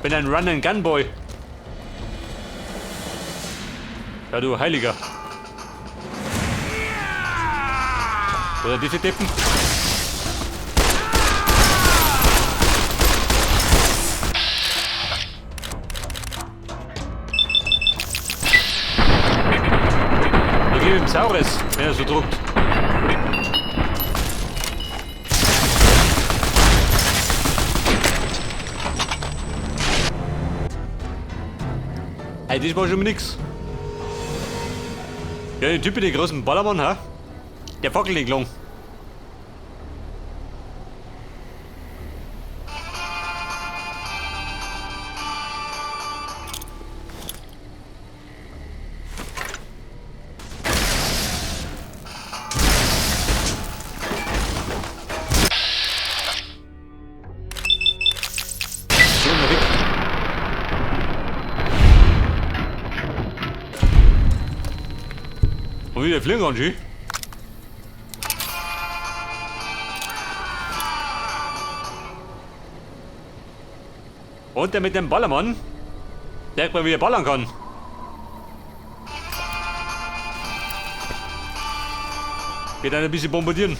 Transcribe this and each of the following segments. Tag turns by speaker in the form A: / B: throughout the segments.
A: Bin ein Run and Gun Boy. Ja, du Heiliger. Oder diese Deppen? Ich gebe ihm Saures, wenn er so druckt. Ey, das war schon mal nix. Ja, der Typ mit dem großen Ballermann, ha? Der fackelt nicht lang. So, mal weg. Und wieder fliegen kann, schön. Und der mit dem Ballermann, der mal wieder ballern kann. Geht ein bisschen bombardieren.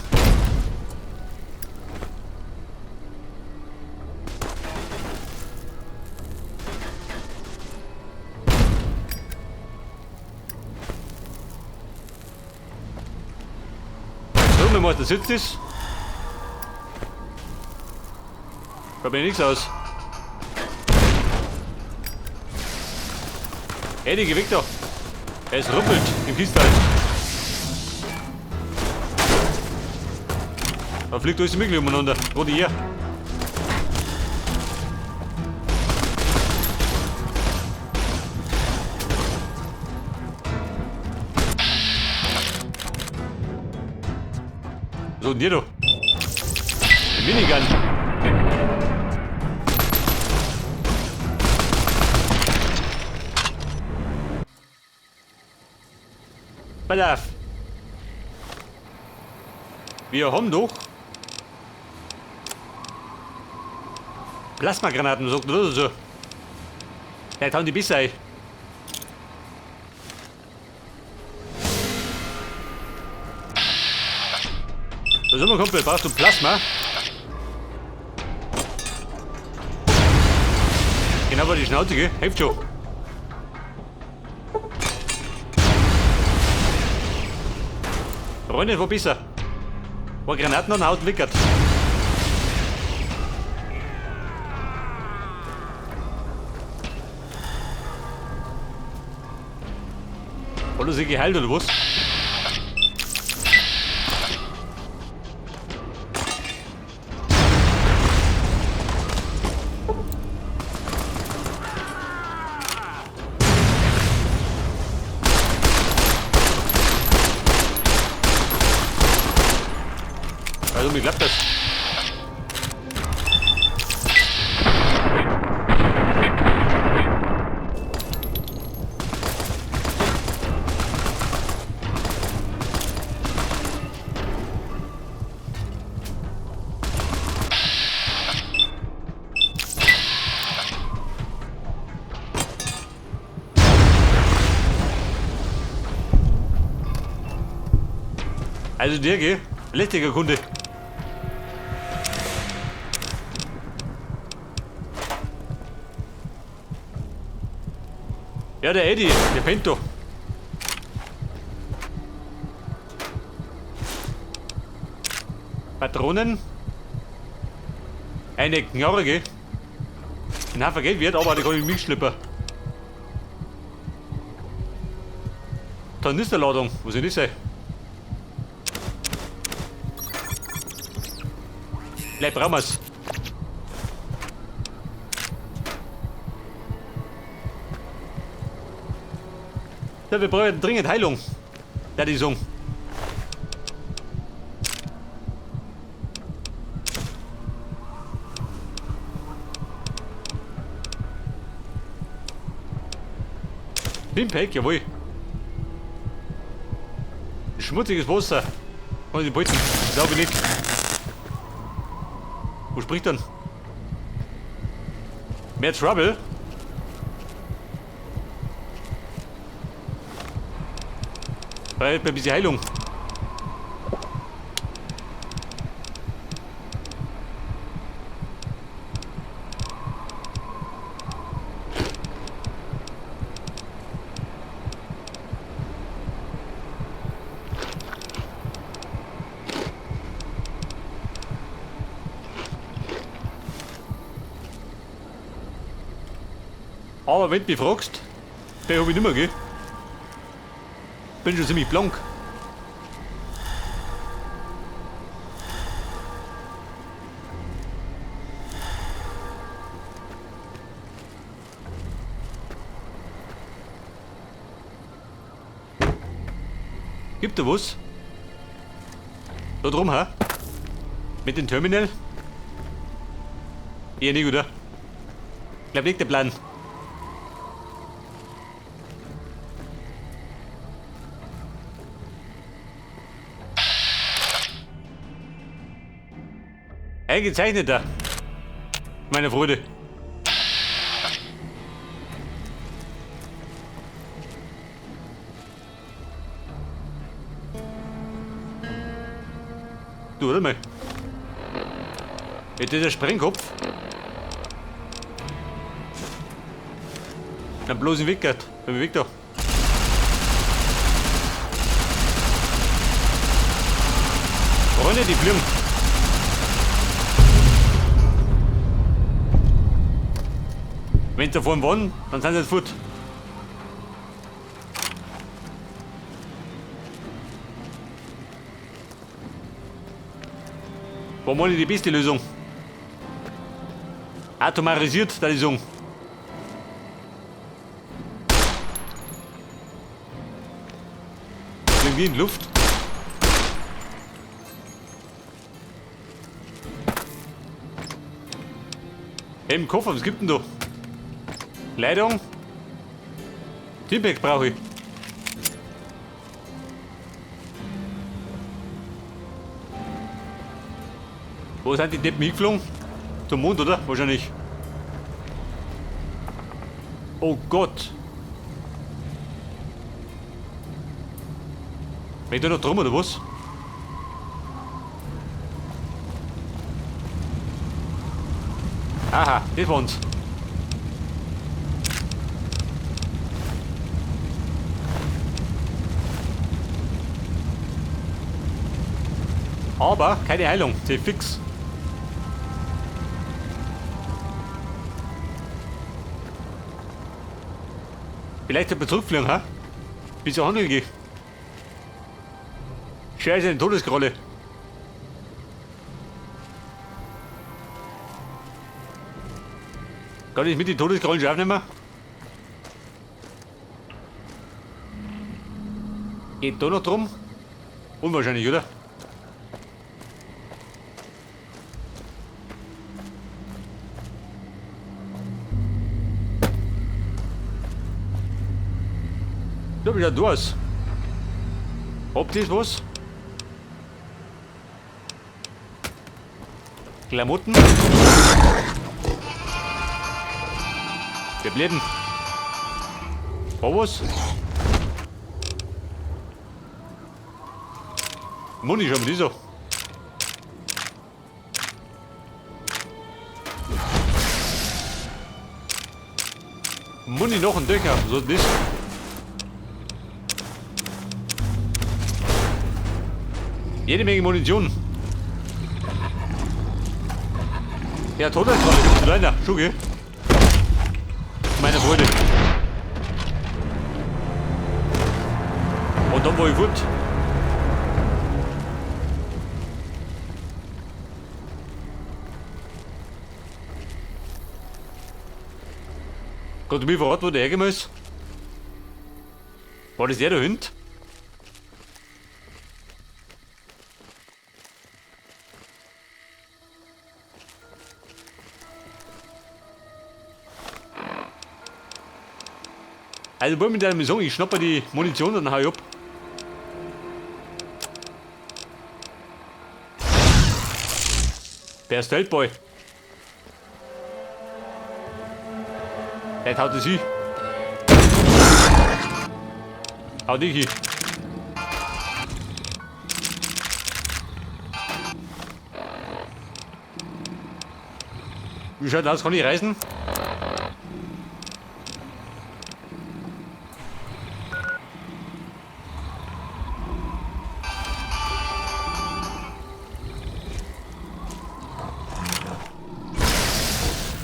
A: So, wenn man da sitzt ist. Schaut mir nichts aus. Hey, die geh weg da. Es ruppelt im Kistal. Da fliegt alles mögliche umeinander. Gerade hier. So, und hier du. Minigun. Pass auf. Wir haben doch Plasmagranaten, sagt oder so. Vielleicht haben die besser. Ein. So, mein Kumpel, brauchst du Plasma? Genau bei die Schnauze, gell? Hilft schon. Freunde, wo besser? Wo Granaten an Haut wickert. Hat er sich geheilt oder was? Also mir klappt das. Also der, gell? Lästiger Kunde. Ja, der Eddie, der pennt doch. Patronen. Eine Knorre, gell? Ein Haufen Geld wert, aber die kann ich mitschleppen. Tornisterladung, was soll das sein? Vielleicht brauchen wir's. Ja, wir brauchen dringend Heilung. Ja, die sagen. Pimpack, jawohl. Schmutziges Wasser. Und die Beuten. Glaube ich nicht. Wo spricht dann? Mehr Trouble. Weil ein bisschen Heilung. Aber wenn du mich fragst, den hab ich nicht mehr, gell? Bin schon ziemlich blank. Gibt da was? Da drum, hä? Mit dem Terminal? Eher nicht, oder? Glaub nicht der Plan. Eingezeichneter. Meine Freude. Du, warte mal. Ist das der Sprengkopf? Dann bloß im Weg geht. Beim Weg da. Freunde, die fliegen. Wenn sie davon waren, dann sind sie jetzt fort. War mal die beste Lösung. Atomarisiert, da die sagen. Irgendwie in die Luft. Hey, im Koffer, was gibt denn da? Kleidung. Teampack brauche ich. Wo sind die Deppen hingeflogen? Zum Mond, oder? Wahrscheinlich. Oh Gott. Bin ich da noch drum, oder was? Aha, das waren's. Aber keine Heilung, sie fix. Vielleicht ein zurückfliegen, ha? Bis ich handeln gehe. Scheiße, eine Todeskralle. Kann ich mit den Todeskrallen schon aufnehmen? Geht da noch drum? Unwahrscheinlich, oder? Da bin ich ja durch. Ob das was? Klamotten. Wir bleiben. War was? Muni schon mit dieser. Muni noch ein Döcher. So ist das. Jede Menge Munition. Ja, Todeskralle gibt's leider. Schon, gell? Meine Freunde. Und dann war ich fort. Kannst du mir verraten, wo der hergekommen ist? War das der da hinten? Also wollen wir mit deiner sagen, ich schnappe die Munition und dann hau ich ab. Wer ist Feldboy? Vielleicht haut es hin. Haut nicht hin. Wie schaut aus? Kann ich reisen?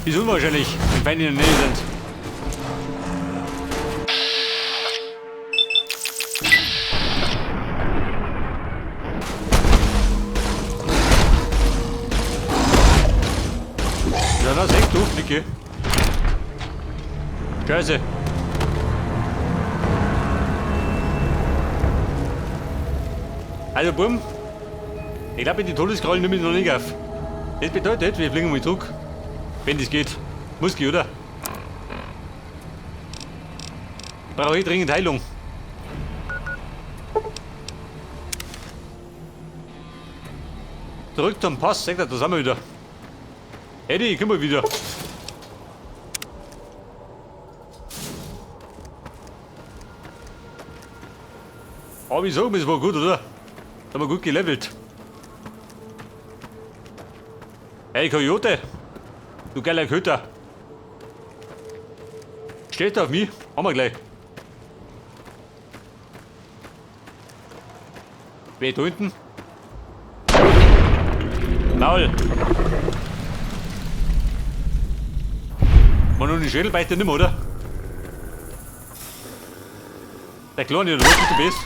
A: Ist unwahrscheinlich, wenn Feinde in der Nähe sind. Ja, das ist echt doof, Niki. Scheiße. Also, Buben, ich glaube, die Todeskrallen nehme ich noch nicht auf. Das bedeutet, wir fliegen mal zurück. Wenn das geht. Muss gehen, oder? Brauche ich dringend Heilung. Zurück zum Pass, sagt er, da sind wir wieder. Eddie, komm mal wieder. Aber ich sag, es war gut, oder? Da haben wir gut gelevelt. Hey Coyote! Du geiler Köter! Steht auf mich? Haben wir gleich. Wer da hinten? Maul! Man, und die Schädel beißt ja nicht mehr, oder? Der Kleine, oder was du bist?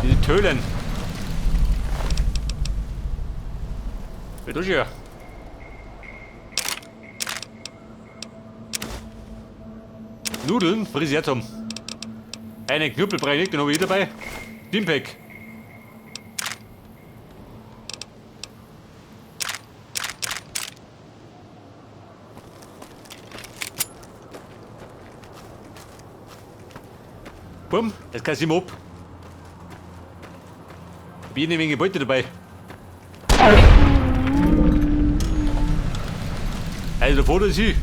A: Diese Tölen. Wer tut ja? Nudeln, Frisiatum. Eine Knüppelbrei, den habe ich dabei. Stimpack. Bumm, jetzt kann ich ihm ab. Hab jede Menge Beute dabei. Also da vorne ist sie.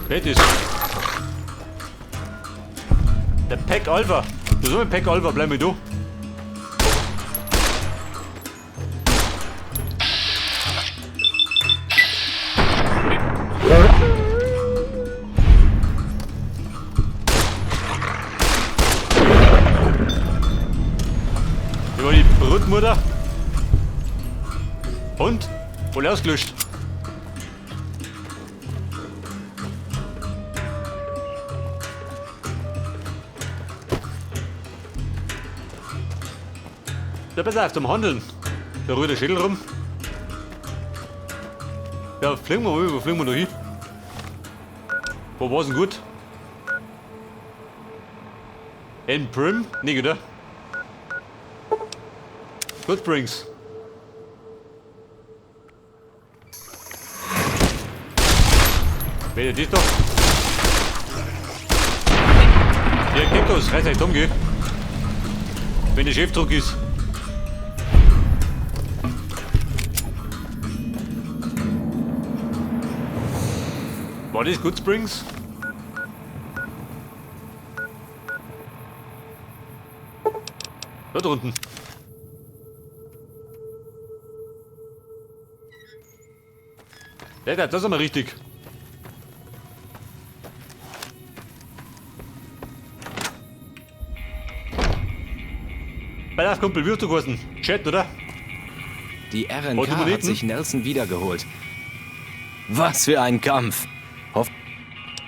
A: Wer ist? Der Pack Alpha. Du soll ein Pack Alpha, bleib mit du. Über die Brutmutter. Und? Wohl ausgelöscht. Da pass auf, zum Handeln. Da rührt der Schädel rum. Ja, fliegen wir mal, wo fliegen wir noch hin? Wo war's denn gut? In Prim? Nee, oder? Good Springs. Wer ist das doch? Ja, Gekos, reiß euch um, gell? Wenn der Chefdruck ist. War das Good Springs? Da drunten. Ja, das ist aber richtig. Bei der Kumpel, wie hast du geheißen? Chat, oder?
B: Die RNK hat sich Nelson wiedergeholt. Was für ein Kampf!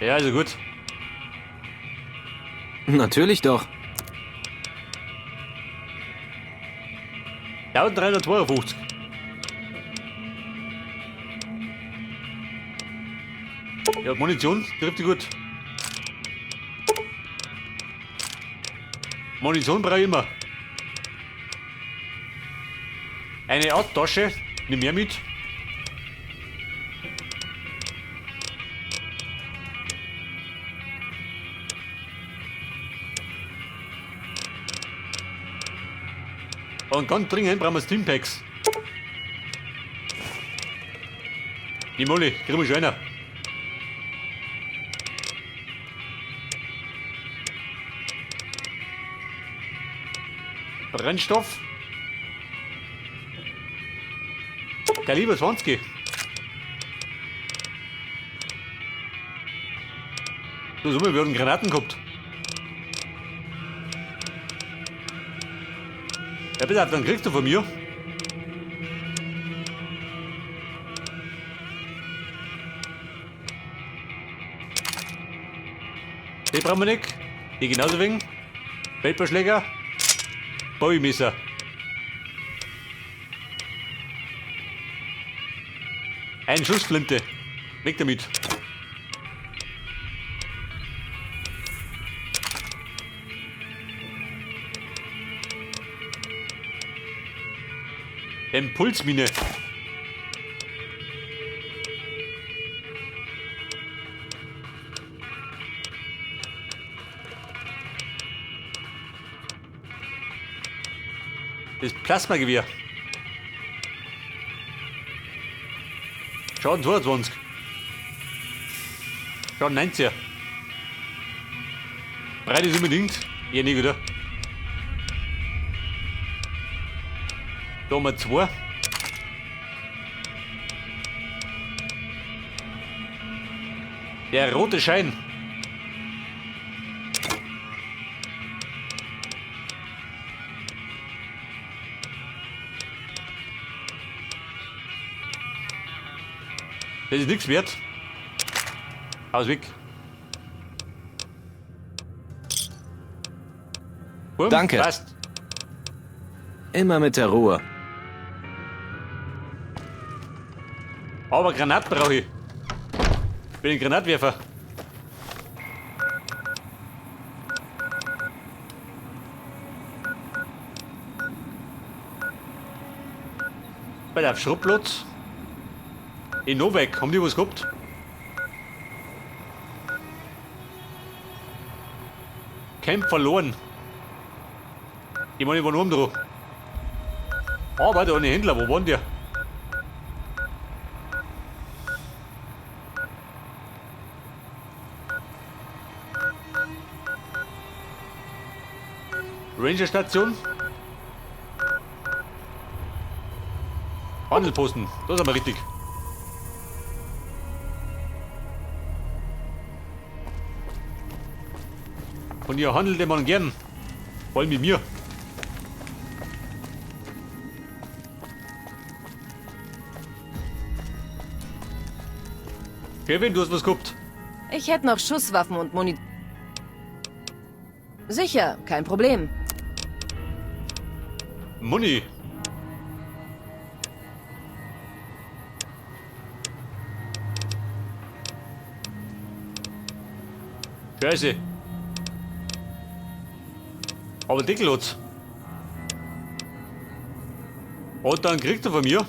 A: Ja, also gut.
B: Natürlich doch.
A: 1352. Ja, Munition trifft die gut. Munition brauche ich immer. Eine Art Tasche, nimm mehr mit. Und ganz dringend brauchen wir Stimpacks. Die Molly, kriegen wir schon einer. Brennstoff. Kaliber 20. So, so, wir haben Granaten gehabt. Ja, bitte, dann kriegst du von mir. Die brauchen wir nicht. Die genauso wegen. Weltbeschläger. Bowie-Messer. Ein Schussflinte. Weg damit. Impulsmine. Das Plasmagewehr. Schaden 22. Schaden 19. Breit ist unbedingt. Eher nicht, oder? Da haben wir 2. Der rote Schein. Das ist nichts wert. Aus weg. Boom,
B: Danke.
A: Passt.
B: Immer mit der Ruhe.
A: Aber Granaten brauche ich. Bin ein Granatwerfer. Bei der Schrottplatz. In Novak, haben die was gehabt? Camp verloren. Ich meine, ich war nur dran. Aber da eine Händler, wo waren der? Ranger-Station. Handelposten, das ist aber richtig. Von ihr handelte man gern. Vor allem mit mir. Kevin, du hast was gehabt.
C: Ich hätte noch Schusswaffen und Munition. Sicher, kein Problem.
A: Muni. Scheiße. Aber Deckel hat's. Und dann kriegt er von mir.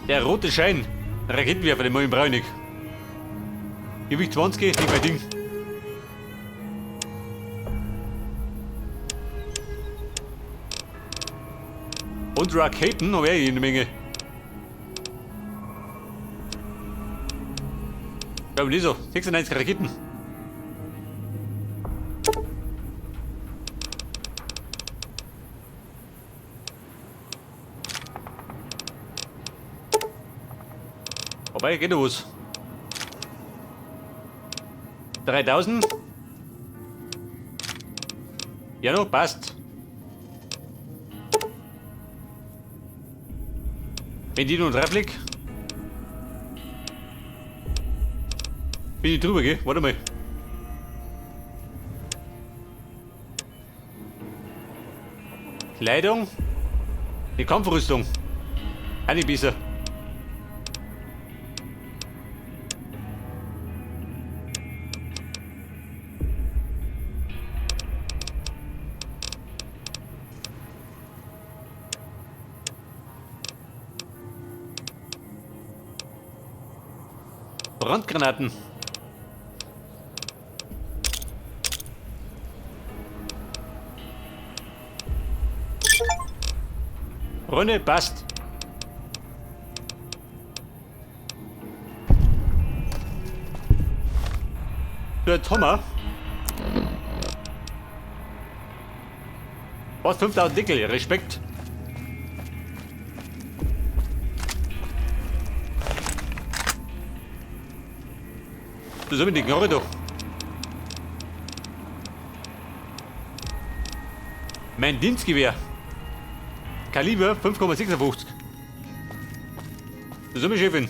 A: Der rote Schein. Raketenwerfer, den brauche ich nicht. Gewicht 20, nicht mein Ding. Und Raketen habe ich jede Menge. Ja, aber so, 96 Raketen. Wobei, geht noch was. 3000. Ja, noch, passt. Wenn die nun drauf liegt. Bin ich drüber, gell? Warte mal. Kleidung. Die Kampfrüstung. Eine besser. Brandgranaten. Freunde, passt. Jetzt haben wir. Was? 5000 Deckel? Respekt. Das ist die Knarre doch. Mein Dienstgewehr. Kaliber 5,56. Das ist meine Chefin.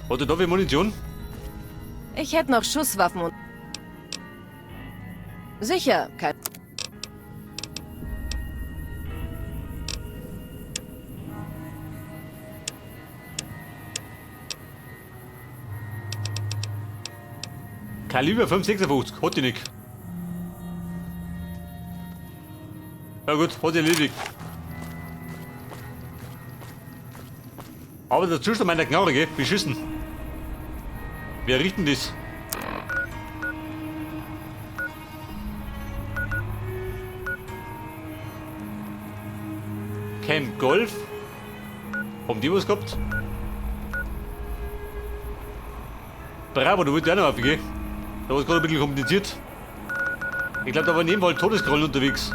A: Hat er da viel Munition?
C: Ich hätte noch Schusswaffen und... Sicher, kein...
A: Kaliber 5,56. Hat die nicht. Ja gut, hat sich erledigt. Aber der Zustand meiner Knarre, gell? Beschissen. Wir richten das. Camp Golf. Haben die was gehabt? Bravo, du willst ja auch noch auf, gell? Da war es gerade ein bisschen kompliziert. Ich glaube, da waren in jedem Fall Todeskrollen unterwegs.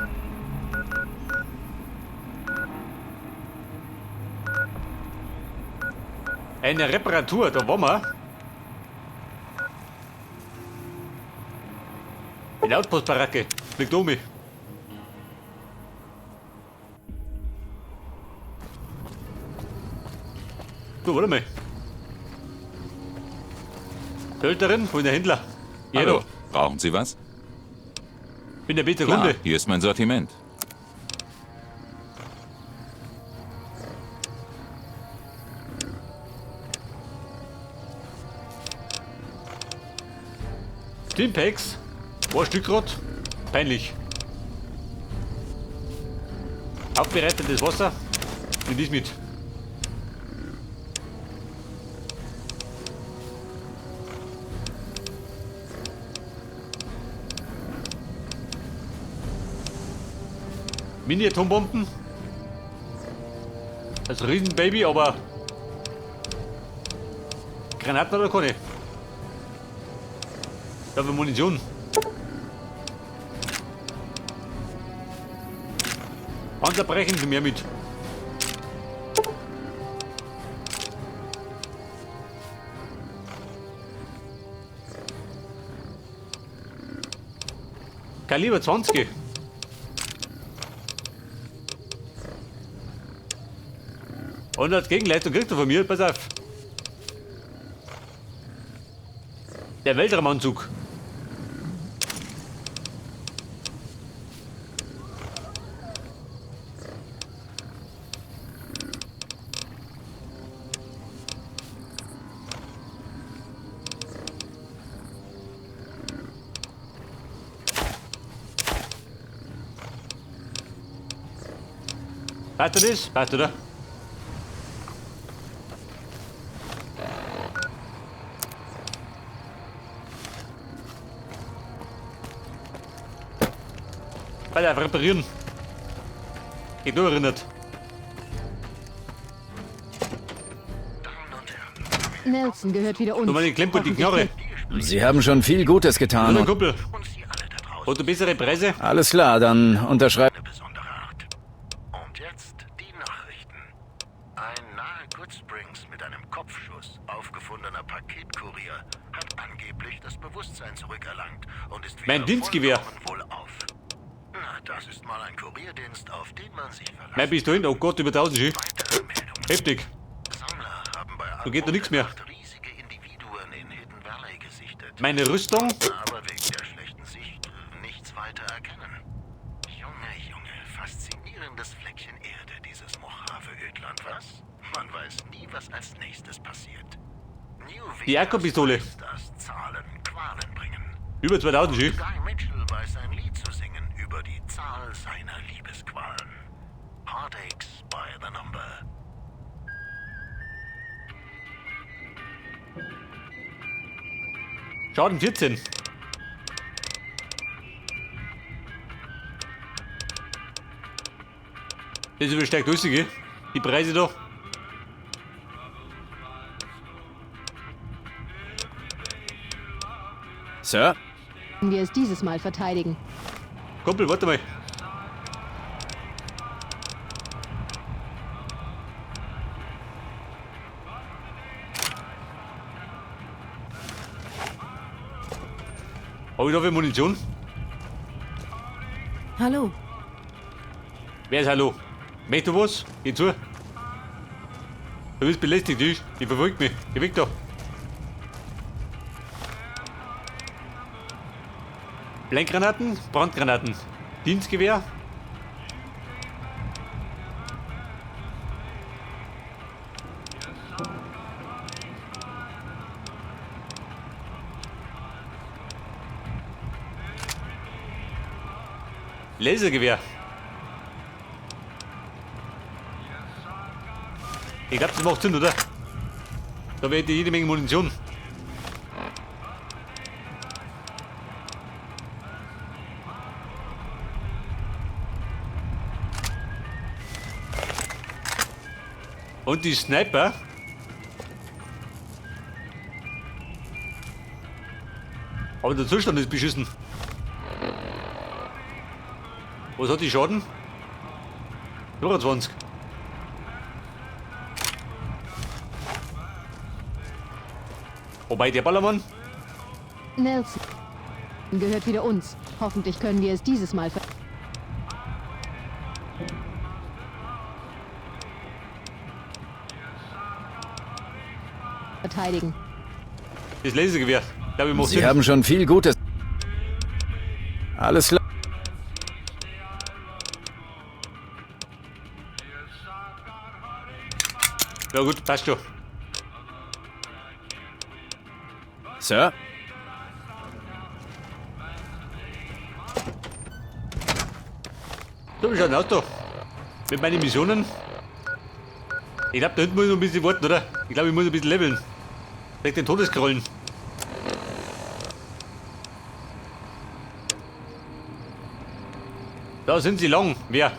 A: Eine Reparatur, da waren wir. In Outpost-Baracke. Fliegt um mich. Du, warte mal. Tölterin, wo ist der Händler? Ja,
D: Hallo.
A: da.
D: Brauchen Sie was?
A: Bin der beste
D: Klar,
A: Kunde.
D: hier ist mein Sortiment.
A: Stimpacks. War ein Stück grad. Peinlich. Aufbereitetes Wasser. Nimm dies mit. Mini-Atombomben. Das Riesenbaby, aber Granaten oder keine? Dafür Munition. Panzer brechen Sie mehr mit. Kaliber 20. Und als Gegenleistung kriegst du von mir, pass auf. Der Weltraumanzug. Passt das? Passt, oder? Weiter reparieren. Geht nur erinnert.
E: Nelson gehört wieder uns.
A: Du meine Klemper die Knarre.
F: Sie haben schon viel Gutes getan.
A: Hallo Kumpel. Hat du bessere Preise?
F: Alles klar, dann unterschreib.
G: Eine besondere Art. Und jetzt die Nachrichten. Ein nahe Good Springs mit einem Kopfschuss aufgefundener Paketkurier hat angeblich das Bewusstsein zurückerlangt und ist wieder
A: Mein Dienstgewehr.
G: vollkommen wohlauf. Na, das ist mal ein Kurierdienst, auf den man sich verlassen
A: Mein Pistolen, oh Gott, über 1000 Ski.
G: Weitere Meldungen.
A: Heftig.
G: Sammler haben bei
A: Da geht doch nichts mehr.
G: Nacht riesige Individuen in Hidden Valley gesichtet.
A: Meine Rüstung.
G: Aber wegen der schlechten Sicht nichts weiter erkennen. Junge, Junge, faszinierendes Fleckchen Erde, dieses Mojave-Ödland, was? Man weiß nie, was als nächstes passiert. New
A: Die
G: Vegas
A: Akku-Pistole.
G: weiß, dass Zahlen Qualen bringen.
A: Über 2000 Ski.
G: Guy Mitchell weiß ein Lied zu singen über die Zahl seiner Liebesqualen. Heartaches by the number.
A: Schaden 14. Das übersteigt alles, gell? Die Preise da.
F: Sir?
E: Wir es dieses Mal verteidigen.
A: Kumpel, warte mal. Hab ich da viel Munition?
C: Hallo.
A: Wer ist Hallo? Möchtest du was? Geh zu. Du bist belästigt, ich. Die verfolgt mich. Geh weg da. Lenkgranaten, Brandgranaten, Dienstgewehr. Lasergewehr. Ich glaube, das macht Sinn, oder? Da wäre jede Menge Munition. Und die Sniper. Aber der Zustand ist beschissen. Was hat die Schaden? 25. Wobei der Ballermann.
E: Nelson gehört wieder uns. Hoffentlich können wir es dieses Mal verteidigen.
A: Das Lasergewehr. Ich glaube, ich
F: Sie haben schon viel Gutes. Alles klar.
A: Ja gut, passt schon.
F: Sir?
A: So, wie schaut denn aus da? Mit meinen Missionen? Ich glaube, da hinten muss ich noch ein bisschen warten, oder? Ich glaube, ich muss ein bisschen leveln. Vielleicht den Todeskrollen. Da sind sie lang. Wer?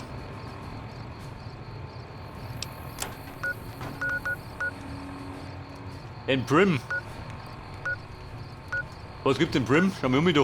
A: In Prim. Was gibt's in Prim? Schau mal um mich da.